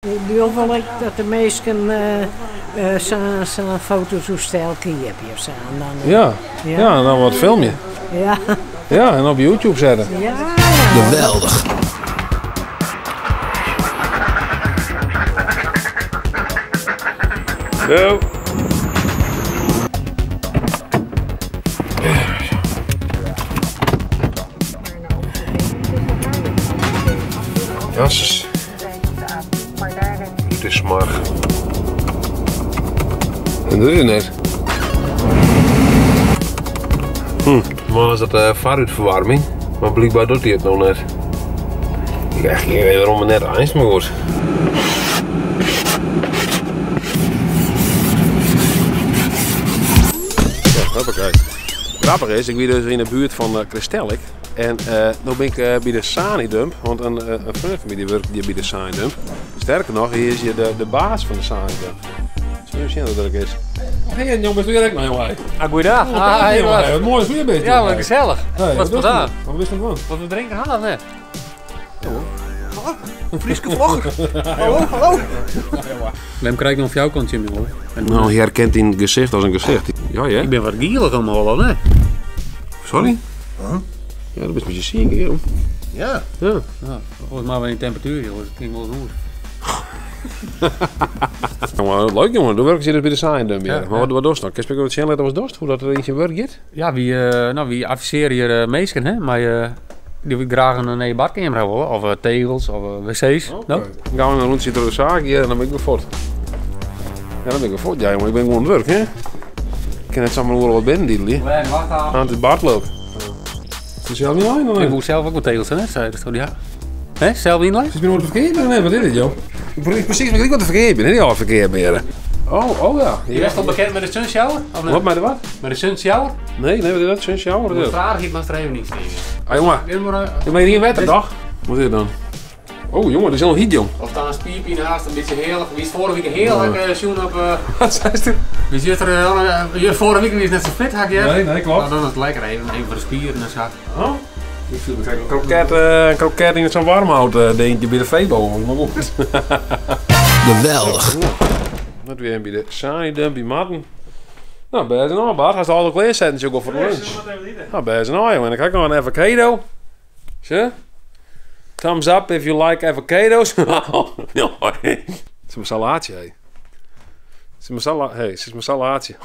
Jo wolle ek dat de minsken sa'n fototoestel keapje of sa. En dan, Ja, ja, en dan wat filmje. Ja. Ja, en op YouTube sette. Ja. Geweldich. Zo. Jasses. Het is smoarch. En dat is het net. Maar is dat uh, foarútferwaarming? Maar blykber docht hy it no net. Ik ha echt gjin idee wêrom it net eins, mar goed. Ja, hoppakee. Grappich is, ik wie dus yn de buert fan eh, Christellik. En uh, no bin ik uh, by de Sanidump, want in, uh, in freon fan my dy wurket hjir by de Sanidump. Sterker noch, hy is hjir de, de baas fan de Sanidump. Zullen we sjen hoe dat is. Hey, jong, bist du hjir ek noch, jongen? Ah, goeiedag. Ah, hey, wat moai is weer Ja, wat gesellich. Hey, wat wat gedaan? Wat wist je van? Wat we drinken hadden, net. Een Fryske vlogger. Hallo, hallo. Wêrom krij ik no in fjouwerkant tsjin my holle? Nou, hy herkent dyn gesicht as in gesicht. Ja, ja. Ik bin wat gielich om 'e holle, ne? Sorry? Ja, do bist in bytsje siik, joh. Ja. Ja. Ja, oars mar wer yn temperatuer, joh. Dat kin wol oer. Jongen, leuk jongen. Do wurkest hjir dus by de Sanidump. Ja, Maar wat, wat dochst dan? Kinst my wat sjen litte watst dochst? Hoe dat yn syn wurk giet? Ja, wy, no, wy advisearje hjir minsken, hè, mei dy't graach in nije badkeamer ha wolle, of tegels, of wc's. No? Dan gaan we in rûntsje troch de saak hjir en dan bin ik wer fuort. Ja, dan bin ik wer fuort. Ja, jongen, ik bin gewoan oan it wurk, hè. Ik kin net samar oeral wat binnen didelje. Want it is Bart leuk. Is het zelf niet lijn, of Ik woe sels ek wol tegels, hè, sei dat ja. Hè, sels ynlein? Is my wat ferkeard of net? Wat is dit, joh? Ik probeer precies ik wat ferkeard bin, hè, al ferkeard bin. Oh, oh ja. Je bist al bekend mei de Sunshower? Of net? Wat mei de wat? Mei de Sunshower? Nee, nee, wat is dat? Sunshower? Wat is dat? Vraag ik maar er even niet Ah, jongen. Je bent hier wetter, toch? Wat is het dan? Oh, jongen, dat is al hyt, jong. Of dan een spierpine hast, in bytsje healich. Wie is foarige wike heal, ik sjoen op... Wat seist do? Wie zit er, vorige wike wie is net sa fit, ha ik heard. Nee, nee, klopt. Nou, dan is it lekker even, even foar de spieren en sa. Oh? Ik fiel my krekt in kroket, in kroket yn sa'n warmhout dinkje by de Febo, maar goed. Geweldich. Dat wie by de Sanidump by Marten. Nou, bêst en Bart, hast al klearsetten sjoch foar de lunch. Nou, bêst en jongen. Ik ha noch in avocado. Sjoch. Thumbs up if you like avocados. Het is een salaatsje, hé. Het is een sala hey, het is een salaatsje.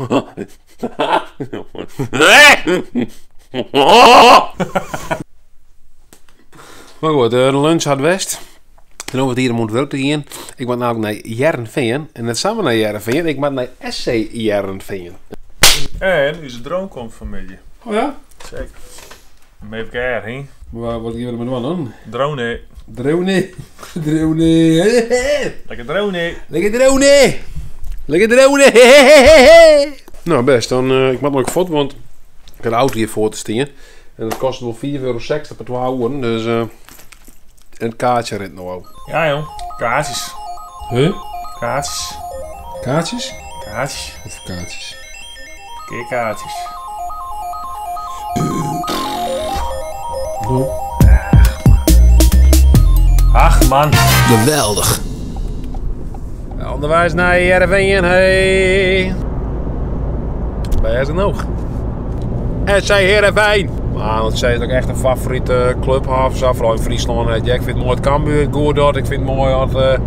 Maar goed, de lunch hat west. En over het hier om wurk te gean. Ik moat namelijk nei Hearrenfean. En net samar nei Hearrenfean, ik moat nei SC Hearrenfean. En ús drone komt fanmiddei. Oh ja? Zeker. Even kijken, hè? Maar wat gean we dermei dwaan dan? Drone. Drone. Drone. Lekker drone. Lekker drone. Lekker drone. Nou best, dan, ik moat noch fuort, want ik ha de auto hjir foar te stean. En dat kostet wol €4,60 per twa oeren, dus en it kaartsje rint no ôf. Ja jong, kaartsjes. Huh? Kaartsjes. Kaartsjes? Kaartsjes. Wat foar kaartsjes? Keerkaartsjes. No. Ach man. Geweldich. Underweis nei Hearrenfean, hey. Bêst genôch. SC Hearrenfean. Maar want sy is ek echt in favorite klup of sa, foaral yn Fryslân. Jack fynt it moai dat Cambuur it goed docht. Ik fyn it moai dat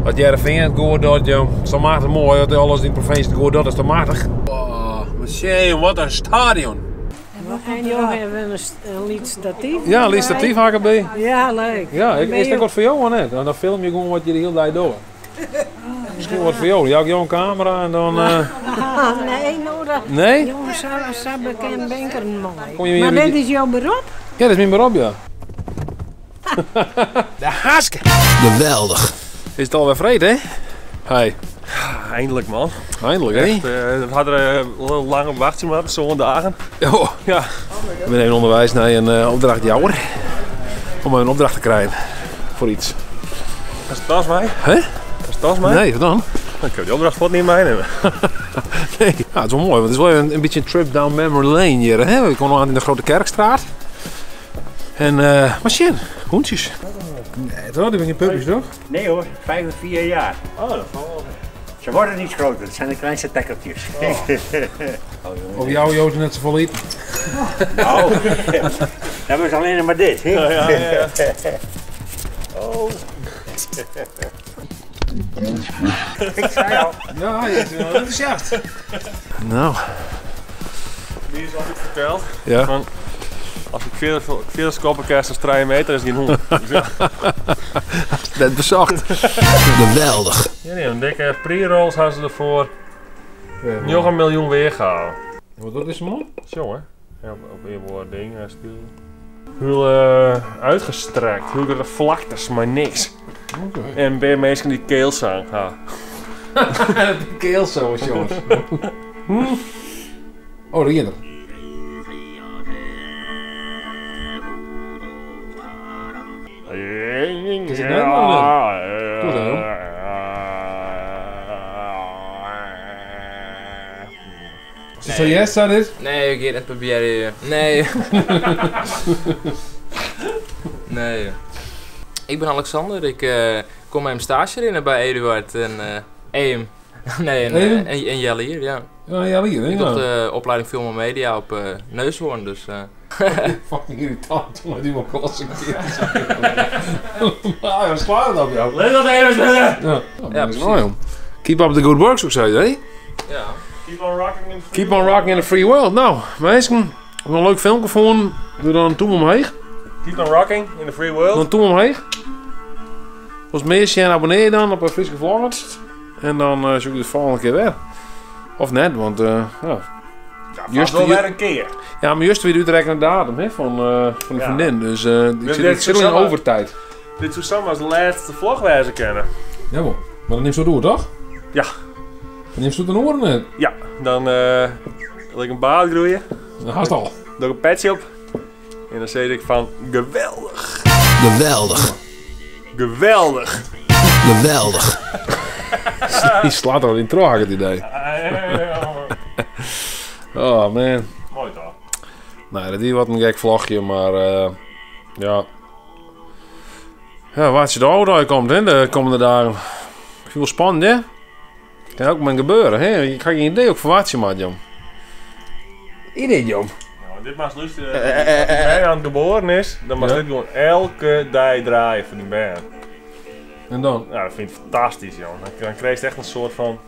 dat Hearrenfean it goed docht. Jong. It is toch machtich moai dat alles yn de provinsje it goed docht. Dat is toch machtich. Oh, mar sjen, wat in stadion. En jo hawwe in lyts statyf. Ja, in lyts statyf ha ik derby. Ja, leuk. Ja, is dat wat foar jo of net? Dan filmje ik gewoan wat je de hiele dei dogge. Miskien wat foar jo. Dan jou ik jo in kamera en dan. Nee, no dat. Nee? Jonge, sa bekend bin ik der mei. Kom je Mar hier dit is jo berop? Ja, dat is myn berop, ja. De Haske! Geweldich. Is it alwer freed, hè? Hey. Eindelijk man. Eindelijk, hè? Echt, we hadden er lang op wachtsje moatten, sân dagen. Oh. Ja. Ik bin even ûnderweis nei in opdrachtjouwer om in opdracht te krijen foar iets. Hast de tas mei? Hè? Hast de tas mei? Nee, wat dan? Dan kun je die opdracht fuort net meinimme. Nee, ja, het is wel moai, want het is wel even in bytsje in trip down memory lane hjir. Hè? We komme oan yn de Grote Kerkstraat. En, mar sjen, hûntsjes. Nee, toch? Die ben geen puppies, toch? Nee hoor, 5 of 4 jaar. Oh, dat valt wel. Ze worden niet groter, het zijn de kleinste tekkeltjes. Oh. jongen. Of jou, Joost, net zo liep. Nou, dat was alleen maar dit. Hè? Ja, ja, ja. Oh. Ik zei al. Ja, je bent wel enthousiast. Nou. Die is altijd verteld. Ja. Van, als ik veel skoppen krijg als 3 meter is geen hond. Dus ja. Net bezocht. Geweldig. Ja, nee, een dikke pre-rolls hadden ze ervoor nog 1 miljoen weergehaald. Wat dat is, man? Zo hè. Ja, op een woord ding speel. Heel uitgestrekt, heel grote vlaktes, maar niks. Oké. En bij mensen die keelzang ha. De keel zo, jongens. Oh, daar er. Is het net nog Doe dat, joh. Zo yes, dat is? Nee, ik ga het proberen. Nee. Nee. Ik ben Alexander. Ik kom mijn stage in bij Eduard en Eem. Nee, en, Eem? en Jelle hier, ja. Ja, Jelle hier, hè? Ik doe de opleiding Film en Media op Neushoorn, dus... Fucking irritant, maar die moet kosten een keer. Maar wat slaat het op jou? Let dat even zitten! Ja, Ja, precies. Mooi, Keep up the good work, zou ik zeggen, hè? Ja. Keep on rocking in the free Keep on rocking in the free world. Nou, mensen, we hebben een leuk filmpje gevonden. Doe dan een toem omheen. Keep on rocking in the free world. Dan een toem omheen. Als meer en abonneer dan op Fryske Vloggers. En dan zoek ik de volgende keer weer. Of net, want ja. Ja, Just- wel weer een keer. Ja, maar juist weer de uitrekkende datum hè, van de Ja. vriendin. Dus ik zit al in overtijd. Dit zou zomaar als de laatste vlog wijzen kennen. Jawel, maar dan neemt ze door, toch? Ja. Dan neemt ze het in oren net. Ja, dan wil ik een baard groeien. Dan haast al. Doe ik een petje op. En dan zeg ik van geweldig. Geweldig. Geweldig. Geweldig. Die slaat al in traag het idee. Oh man. Mooi toch? Nou, dat is wat een gek vlogje, maar ja. Ja, waar ze de oude komt hè, de komende dagen. Ik vind het wel spannend, hè? Kan ook maar gebeuren, hè? Ik ga geen idee ook verwacht maar, jong. Idee, jong. Nou, dit mag luisteren. Als die man aan het geboren is, dan mag Ja. dit gewoon elke dag draaien voor die band. En dan? Nou, dat vind ik fantastisch, joh. Dan krijg je echt een soort van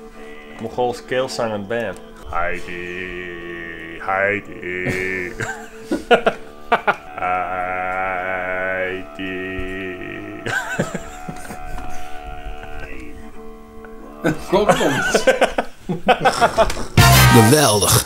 Mongoolse keelzangend band. Heidi, Heidi. Heidi. Kom, kom. Geweldig.